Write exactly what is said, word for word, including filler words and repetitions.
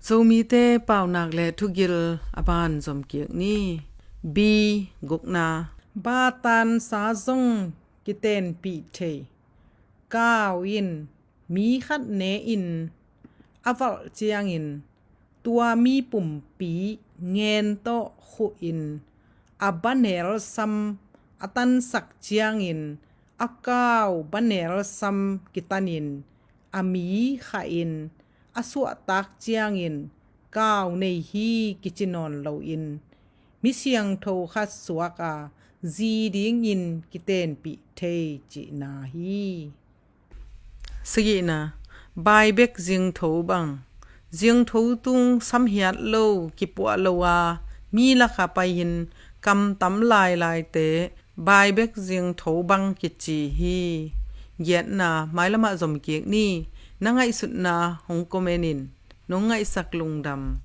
Zomite paunak le thugil a ban zomkik ni. B. Gukna. Batan sa zong kitenpih thei. Kau in mi khat ne in a valh ciangin tua mi pumpi ngen tawh khuh in a banel sam a tansak ciangin a kau banel sam kitanin a mi khah in a suahtak ciangin kau nei hi kici nawn loin mi siangtho khat suak a zi dingin kitenpih thei cihna hi. Sagihna. Baibek zingtho bang. Zingtho tung samhiat lo kipuah lo a mi lakah pai-in kam tam lailaite baibek zingtho bang kici hi. Giatna. Mailamah zomkik ni. Na ngaihsutna hong comment in. Nong ngaihsak lungdam.